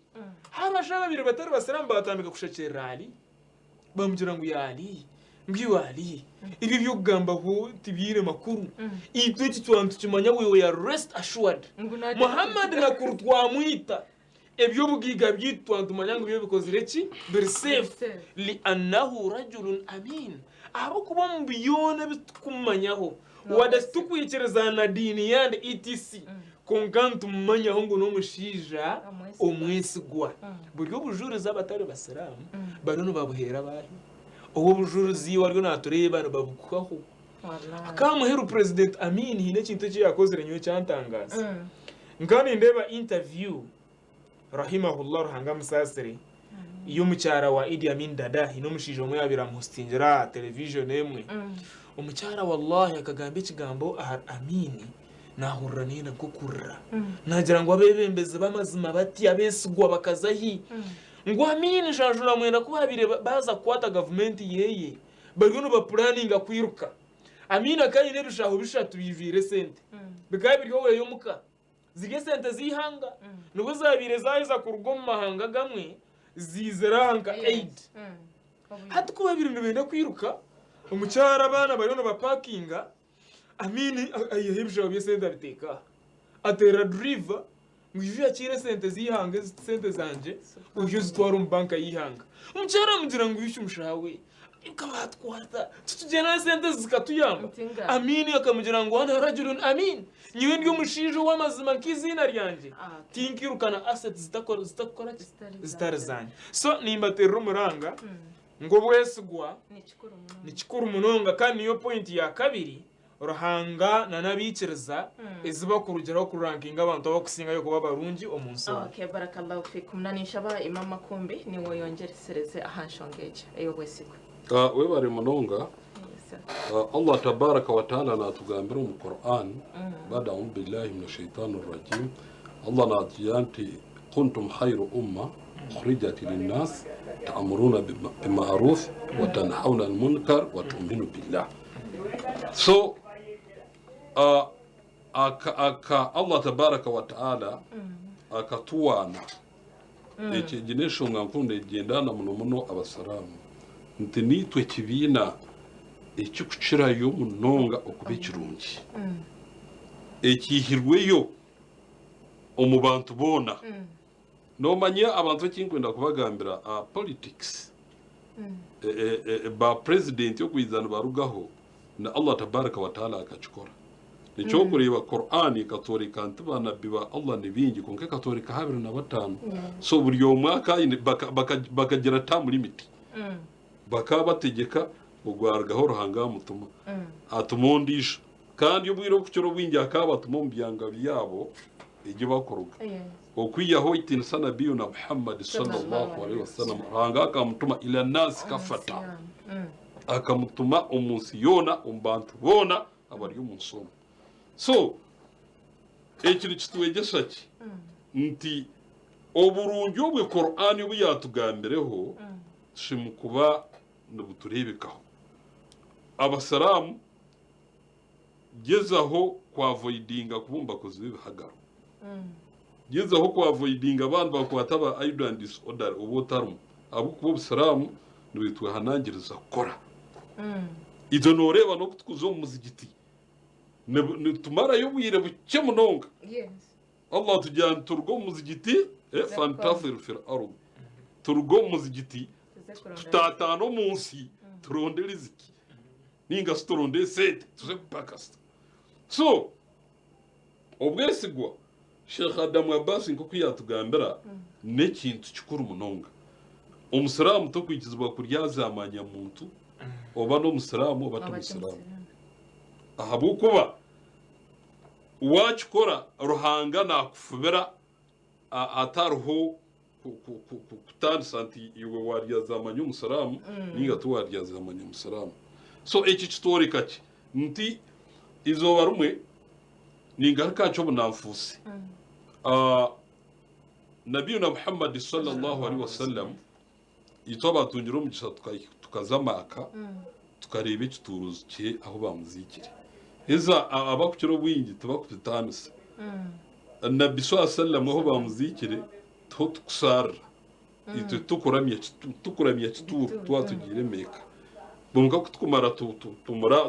Abashaija ababaire batari basiraamu baatandika kushekyerera Ali. Bamugira ngu ya Ali, ngu iwe Ali, ebyo eby'okugambaho tibiine makuru. Itwe eki twaba nitukimanya we are rest assured. Ngu nagira Muhammad nakuru twamwita, eby'obugaiga byaitu twaba nitumanya ngu byo bikozire ki? Biri safe. safe. Li'annahu rajulun amin. Ahabw'okuba omu byona ebi turikumumanyaho, wadde titurikwikirizana na diini ye and etc. Kwonka nitumumanyaho ngu n'omushaija omwesigwa. Buri obujurizi abatari basiraamu bariyo nibabuheera baahi? Obu obujurizi iwe ariyo naatureeba nibabukuhaho. Akamuheru President Amin haine ekintu eki yaakozire nyowe kyantangaaza. Nkaba nindeeba interview Rahimahullah Ruhanga amusaasire y'omukyara wa Idi Amin Dada haine omushaija omwe yaabaire amuhostingira aha television emwe. Omukyara wallahi akagamba ekigambo ahari Amin Naahurira nayenda nk'okurira. Naagira ngu abeebembezi b'amazima bati abeesigwa bakaza hi? Ngu Amin Nshanju na Mwenda ku baabaire baaza kukwata gavumenti yeeye, bariyo nibapuraninga kwiruka. Amin akaba aine ebishaahu bishatu biijwire esente. Bikaba biri oweeye omuka. Ziri esente z'eihanga. Nibwo zaabaire zaaheza kuruga omu mahanga agamwe ziizire aha nka aid. Hati ku baabaire nibenda kwiruka, omukyara abaana bariyo nibapakinga, Amini aihaho ebishaho by'esente abiteeka aha. Ateerera duriiva ngu ija oyakiire esente z'eihanga ezi ti sente zangye, oije ozitware omu banka y'eihanga. Omukyara amugira ngu ishi mushaho we, nkabaatwata titugyenda n'esente ezi zikatuyamba. Amini akamugira ngu ana rajulun amin, nyowe ndi omushaija ow'amazima nk'eiziina ryangye, tinkiirukana assets zitakukora ki? Zitari zangye. So nimbateerera omuranga ngu obwesigwa Ni kikuru munonga kandi niyo point ya kabiri Ruhanga na n'abaikiriza ezi bakurugiraho kurankinga abantu abakusingayo kuba barungi omu nsi omu. Okay, barakallahu fikum. Na ninshaba Imam Makumbi niwe oyongyeresereze aha nshonga egi ey'obwesigwa. Ah, webare munonga. Yes, sir. Ah, Allah tabaraka wa taala natugambira omu Quran bada audhu billahi min ashaitani rajim Allah natugira nti Kuntum khairu umma ukhrijat linnas ta'muruna bima'ruf wa tanhauna anil munkar wa tu'minu billah. So uh, aka, aka Allah tabaraka wa ta'ala akatuwaana eki egi n'enshonga nkuru negyendana muno muno abasiraamu nti niitwe ekibiina ekikukirayo munonga okuba ekirungi ekiihirweyo omu bantu boona. Noomanya abantu eki nkwenda kubagambira aha politics ba president okwija nibarugaho ni Allah tabaraka wa taala akakikora. Nikyo orikureeba Quran ekatworeka nti ba nabbi ba Allah ni baingi kwonka ekatworeka 25. So buri omwe akaba aine bakagira term limit. Bakaba bategyeka ogwo arugaho Ruhanga amutuma atuma ondiijo. Kandi obwire obukukira obwingi akaba abatuma omu byanga byabo egi bakuruga. Okwihaho eitinisa Nabiyuna Muhammad sallallahu alaihi wasallam, Ruhanga akamutuma ila nasi kafata, akamutuma omu nsi yoona, omu bantu boona abari omu nsi omu. So, eki nikitwegyesa ki? Nti oburungi obwe Qur'an obu yatugambireho tushemereire kuba nibutureebekaho. Abasiraamu Gyezaho kwavoidinga kuba omu bakozi b'ebihagaro. Gyezaho kwavoidinga abandi bakukwata aba idle and disorderly oba otarimu ahabw'okuba obusiraamu nibwetwehanangiriza kukora. Itwe nooreeba n'oku tukuza omu muzigiti nitumarayo obwire bukye munonga. Allah atugira nti turuge omu muzigiti fantathir fil ard turuge omu muzigiti tutaataane omu nsi turonde riziki. Ninga shi turonde esente tuze kupakasa. So obwesigwa Sheikh Adamu Abbas nk'oku yatugambira n'ekintu kikuru munonga. Omusiraamu tokwikizibwa kuryazaamanya muntu oba n'omusiraamu oba ti musiraamu. Ahabw'okuba waakikora Ruhanga naakufubira hatariho kutaanisa nti iwe waaryazaamanya omusiraamu nainga tiwaaryazaamanya omusiraamu. So eki kitworeka ki? Nti eizooba rimwe ningaruka aha ky'obunanfuusi. Nabiyuna Muhammad sallallahu alaihi wasallam itwe abatungire omugisha tukaza Maaka tukareeba ekituuruzi kye ahu bamuziikire. Heza abakukira obwingi tibakubitaanisa. Nabbi swalla sallam ahu bamuziikire tiho tukusaarira. Itwe tukuramya tukuramya kituuro twaba tugiire Meeka. Kwonka kutukumara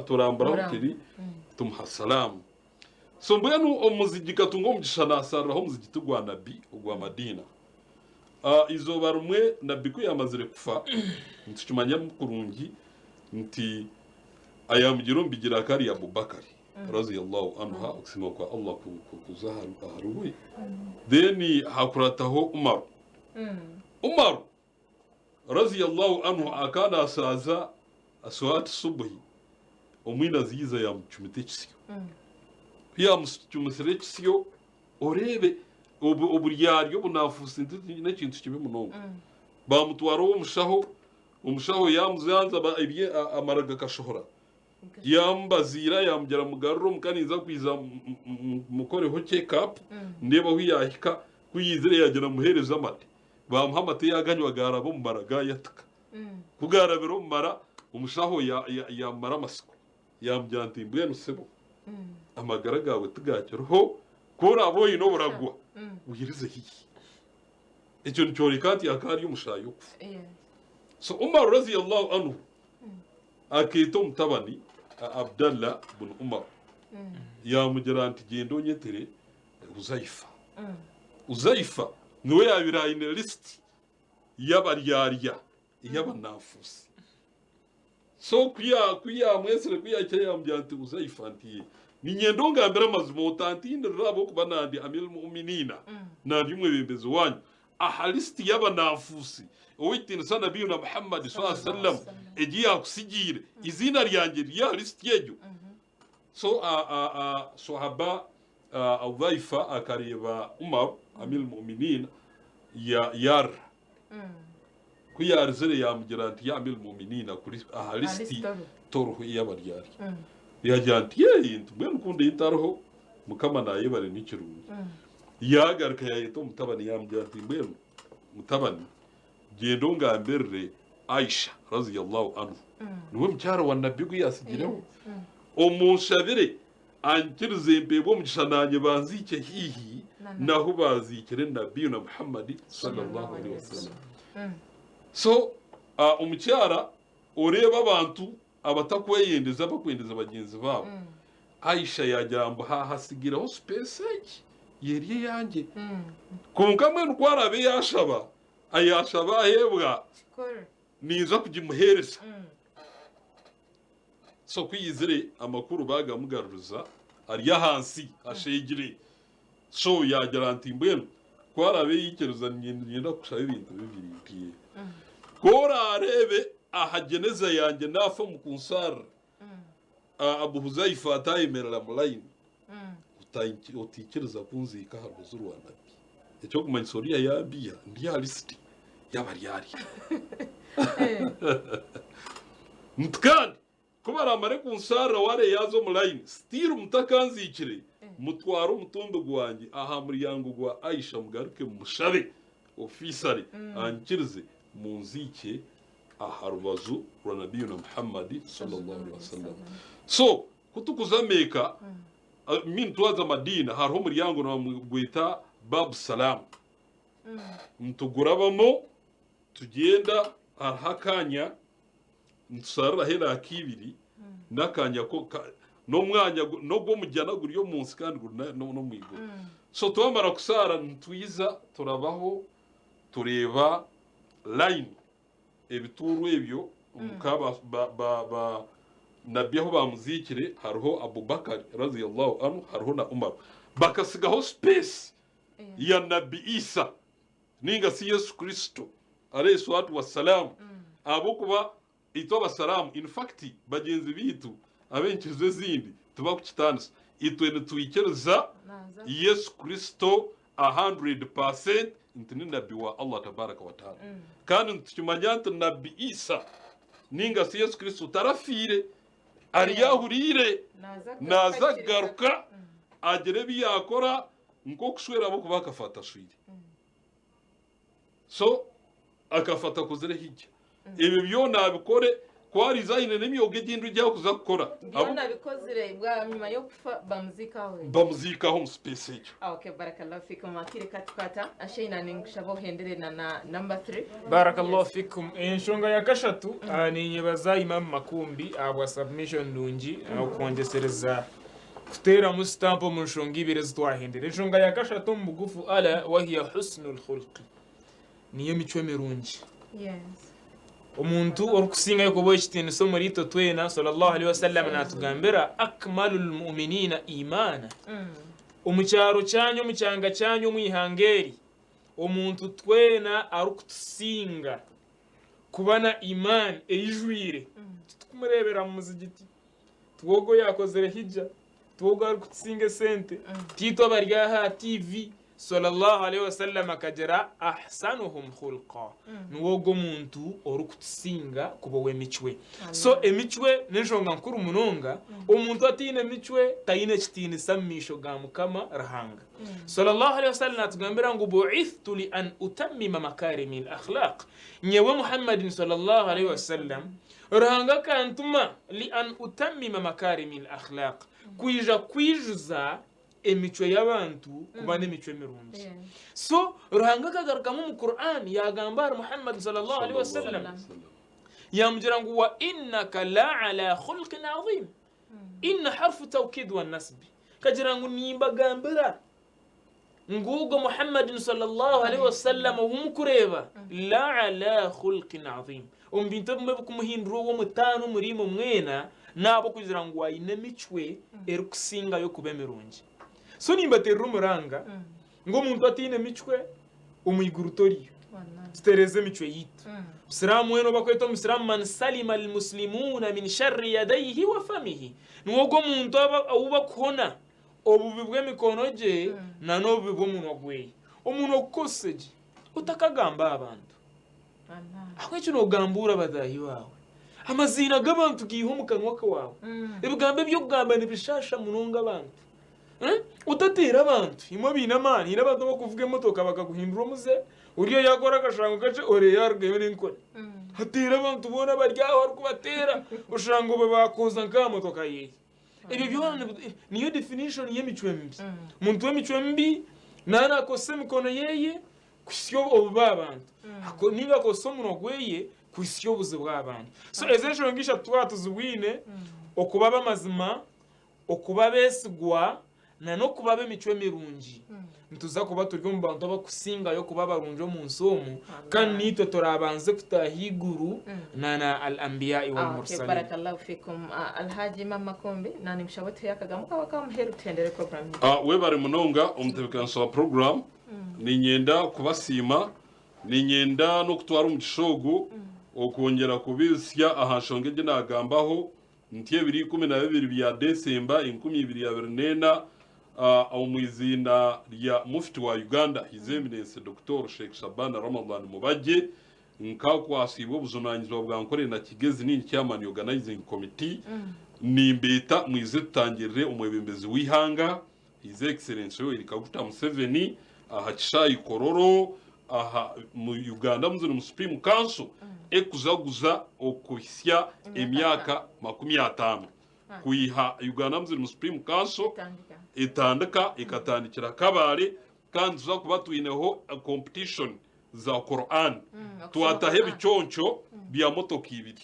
turambura ahu kiri tumuha salaamu. So mbwenu omuzigi katunga omugisha nasariraho omuzigiti gwa Nabbi ogwa Madina. Izooba rimwe Nabbi ku yamazire kufa, nitukimanya kurungi nti ayamugiire omu bigyere akaba ari Abubakari radhiyallahu anha, okusiima kwa Allah kuze ahari we. Then hakurataho Umaru. Umaru Radhiyallahu anhu akaba nasaaza Swalati Subuhi, omwinazi yaiza yamucumita ekisyo. Ku yamucumisire ekisyo, oreebe oburyarya obunafuusi n'ekintu kibi munonga. Bamutwara ow'omushaho, omushaho yamujanza amara gakashohora. Yaamubaziira yaamugira mugarure omuka ninza kwija mukoreho check up ndeebe ahu yaahika. Ku yaizire yaagira muheereze amate. Baamuha amate yaaganywa gaaraba omu mara gaayatika. Ku gaarabire omu mara, omushaho yaamumara amatsiko yaamugira nti mbwenu sebo amagara gaawe tigaakiriho, ku oraabe oine oburagwa wirize haihi. Ekyo nikyoreka nti akaba ari omu shaaha y'okufa. So Umar radhiyallahu anhu Akeeta omutabani Abdallah bun Umar yaamugira nti gyenda onyetere Huzaifa. Huzaifa niwe yaabaire aine lisiti y'abaryarya ey'abanafuusi. So ku yaamwetsire ku yaahikire yaamugira nti Huzaifa nti ye niinyenda ongambire amazima otantiinirira ahabw'okuba nandi Amir al-Mu'minina, nandi omwebembezi waanyu. Aha lisiti y'abananfuusi, ow'ekitiinisa Nabiyuna Muhammad swalla sallam egi yaakusigiire, eiziina ryangye riri aha lisiti egyo. So Swahaba Hudhaifa akareeba Umar Amir al-Mu'minin yaarira. Ku yaarizire yaamugira nti ya Amir al-Mu'minin aha lisiti toriho ey'abaryarya. Yaagira nti yee nti mbwenu ku ndi ntariho Mukama naayebare ni kirungi. Yaagaruka yaayeta omutabani yaamugira ati, Mbwenu mutabani, gyenda ongambirire Aisha radhiyallahu anhu, niwe mukyara wa Nabbi ogu yaatsigireho, omunshabire anyikirize mpeebwe omugisha naanye banziikye haihi n'ahu baaziikire Nabbi na Muhammad sallallahu alaihi wasallam. So omukyara oreeba abantu abatakweyendeza abakwendeza bagyenzi baabo. Aisha yaagira mbu haahatsigireho space egi yeri eyangye. Kwonka mbwenu ku araabe yaashaba, ayaashaba aheebwa, ninza kugimuheereza. So ku yaizire amakuru baagamugaruriza ari ahansi asheegire. So yaagira nti mbwenu ku araabe yaikiriza niinyenda kukushaba ebintu bibiri nti ku oraareebe aha jeneza yangye naafa omu kunsaarira Abu Huzaifa ataayemerera mu layini otaikiriza kunziika aha rubaju rwa Nabbi. Eky'okumanyisa oriya yaabiiha ndi aha lisiti y'abaryarya. Nti kandi Ku baraamare kunsharira waare yaaza omu layini, still mutakanziikire, mutware omutumbi gwangye aha muryango gwa Aisha mugaruke mumushabe ofiisare anyikirize munziikye aha rubaju rwa Nabiyuna Muhammad sallallahu alaihi wasallam. So ku tukuza Meeka, I mean twaza Madiina hariho omuryango nibagweta Bab Salaam. Nitugurabamu tugyenda hariho akanya nitushariraho eraaka ibiri n'akanya ko n'omwanya n'ogw'omujana guri omu nsi kandi guri n'omu iguru. So twamara kusaara nitwiza turabaho tureeba layini ebituuro ebyo nka ba ba ba Nabbi ahu baamuziikire hariho Abubakar radhiyallahu anhu hariho na Umar bakasigaho space ya Nabbi Isa ninga si Yesu Kristo. Alayhi swalatu wassalam, ahabw'okuba itwe abasiraamu in fact bagyenzi baitu ab'enyikiriza ezindi tibakukitaanisa, itwe nitwikiriza Yesu Kristo 100% nti ni Nabbi wa Allah tabaraka wa taala. Kandi nitukimanya nti Nabbi Isa ninga si Yesu Kristo tarafiire, ari ahuriire, naaza kugaruka agire ebi yaakora nk'okushwera ahabw'okuba akafa atashwire. So akafa atakozire hijja. Ebyo byona abikore ku ariiza aine n'emyoga egindi egi arikuza kukora. Byona abikozire bwanyima y'okufa bamuziika aho. Bamuziika aho omu space egyo. Okay, barakallahu fikum. Akire katukwata. Asheina ninkushaba ohendere na na number 3. Barakallahu fikum. Enshonga ya kashatu ninyebaza Imam Makumbi ahabwa submission nungi okwongyesereza kuteeramu sitampu omu nshonga ibiri ezi twahendera. Enshonga ya kashatu omu bugufu ala wahiya husnul khulqi niyo emicwe mirungi. Yes. Omuntu orikusingayo kuba ow'ekitiinisa omuri itwe twena sallallahu alaihi wasallam natugambira akmalul mu'minina imana. Omu kyaro kyanyu, omu kyanga kyanyu, omu ihanga eri, omuntu twena arikutusinga kuba na iman eijwire titukumureebera mu muzigiti. Tiwe ogwo yaakozire hijja, tiwe ogwo arikutusinga esente, tiitwe abari aha TV. Sallallahu alaihi wasallam akagira ahsanuhum khulqa, niwe ogwo omuntu orikutusinga kuba ow'emicwe. So emicwe n'enshonga nkuru munonga, omuntu ataine micwe taine kitiinisa mu maisho ga Mukama Ruhanga. Sallallahu alaihi wasallam natugambira ngu bu'ithtu li an utammima makarimi al-akhlaq, nyewe Muhammadin sallallahu alaihi wasallam Ruhanga akantuma li an utammima makarimi al-akhlaq, kwija kwijuza emicwe y'abantu kuba n'emicwe mirungi. So Ruhanga akagarukamu omu Quran yagamba ahari Muhammad sallallahu alaihi wasallam yamugira ngu wa innaka la ala khulqin azim. Inna harfu tawkid wa nasbi. Kagira ngu nimbagambira ngu ogwo Muhammadin sallallahu alaihi wasallam ou mukureeba la ala khulqin azim. Omu bintu ebimwe ebikumuhindura ow'omutaano omuri imwe mwena n'ahabw'okugira ngu aine emicwe erikusingayo kuba emirungi. So nimbateerera omuranga ngu omuntu ataine micwe omu iguru toriyo. Tutereeze emicwe yaitu. Omusiraamu weena ou barikweta omusiraamu man salima almuslimuuna min sharri yadaihi wa famihi. Niwe ogwo omuntu ou barikuhona obubi bw'emikono gye na n'obubi bw'omunwa gweye. Omunwa gukozese gye, otakagamba aha bantu. Ahabw'enki noogambuura bataahi baawe? Amaziina g'abantu gaihe omu kanwa kaawe. Ebigambo ebi orikugamba nibishaasha munonga abantu. Otateera abantu. Imwe abaine amaani, haine abantu abarikuvuga emotoka bakaguhindura omuze, oriya yaakora akashango kakye, oriya yaarugayo n'enkoni. Ateera abantu boona abari aho arikubateera, oshanga obwo baakwoza nk'aha motoka ye. Ebyo byona niyo definition y'emicwe mibi. Omuntu w'emicwe mibi naaba naakozesa emikono yeye kuhitsya obubi aha bantu. Ninga akozesa omunwa gweye kuhitsya obuzibu aha bantu. So ezo enshonga ishatu twaba tuzibwine, okuba ab'amazima, okuba abeesigwa, na n'okuba ab'emicwe mirungi, nituza kuba turi omu bantu abarikusingayo kuba barungi omu nsi omu, kandi naitwe turaabanze kutaaha eiguru na na Al-Anbiyaai wal Okay, Mursalin. barakallahu fikum. Alhaji Imam Makumbi, na nimushaba otuhe akagambo kawe ak'amuheru tuhendere program yaitu. Webare munonga omutebeekanisa wa program. Niinyenda kubasiima, niinyenda n'okutwara omugisha ogu okwongyera kubaijutsya aha nshonga egi naagambaho nti ebiro 12 bya Desemba 2024 omu iziina rya Mufti wa Uganda His Eminence Dokita Sheikh Shaban Ramadhan Mubajje nkakwasiibwe obujunanizibwa bwa Nkore na Kigezi ningi Chairman Organizing Committee nimbeeta mwize tutangirire omwebembezi w'eihanga His Excellency Yoweri Kaguta Museveni aha kishaayi Kololo aha mu Uganda Muslim Supreme Council ekujaguza okuhitsya emyaka 50 kwiha Uganda Muslim Supreme Council etandika ekatandikira Kabale kandi tuza kuba twineho competition za Quran twataho ebiconco bya motoka ibiri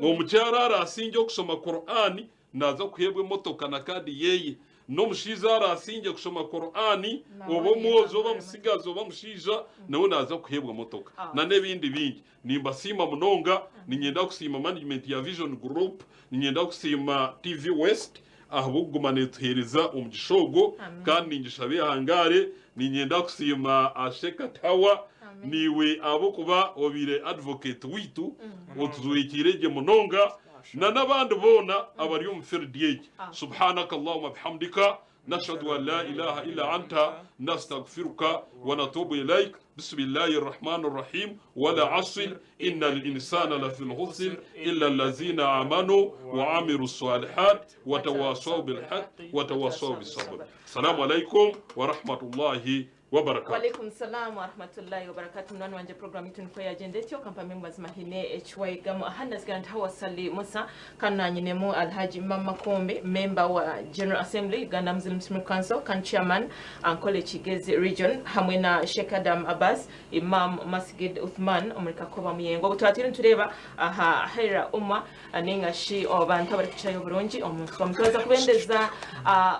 omukyara arasingye okushoma Quran Naaza kuheebwa emotoka na kaadi yeye. N'omushaija araasingye kushoma Korani, oba omwojo oba musigazi oba mushaija, nawe naaza kuheebwa emotoka. Na n'ebindi bingi. Nimbasiima munonga. Niinyenda kusiima management ya Vision Group, niinyenda kusiima TV West ahabw'okuguma neetuheereza omugisha ogwo. Kandi ningishaba ehangaare. Niinyenda kusiima Shekatawa, niiwe ahabw'okuba obaire advocate waitu, otujwekiire gye munonga, na n'abandi boona abari omu field egi. Subhanaka Allahumma bihamdika, nashhadu an la ilaha illa anta, nastaghfiruka wa natubu ilaik. Bismillahi rrahmani rrahim, wal asr, innal insana lafi lkhusr illa allazina amanu wa amilu salihat wa tawasaw bilhaq wa tawasaw bisabr. Assalamu alaikum wa rahmatullahi wa barakatuh. Walaikum salam wa rahmatullahi wa barakatuh. Munywani wangye program yitu nikwo yagyenda etyo kampamye ngu mazima haine eki wayegamu. Aha nazigara ndi Hawasali Musa kandi nanyinemu Alhaji Imam Makumbi, member wa General Assembly Uganda Muslim Supreme Council kandi chairman Ankole Kigezi region hamwe na Sheikh Adam Abbas Imam Masgid Uthman omuri Kakoba Muyengo. Obu twatwire nitureeba aha Khaira Ummah ninga shi abantu abarikukirayo oburungi omu nsi. Twaza kubendeza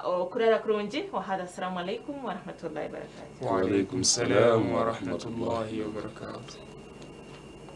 okurara kurungi. Wahada assalamu alaikum warahmatullahi wabarakatuh. Wa alaikum salam wa rahmatullahi wa barakatuh.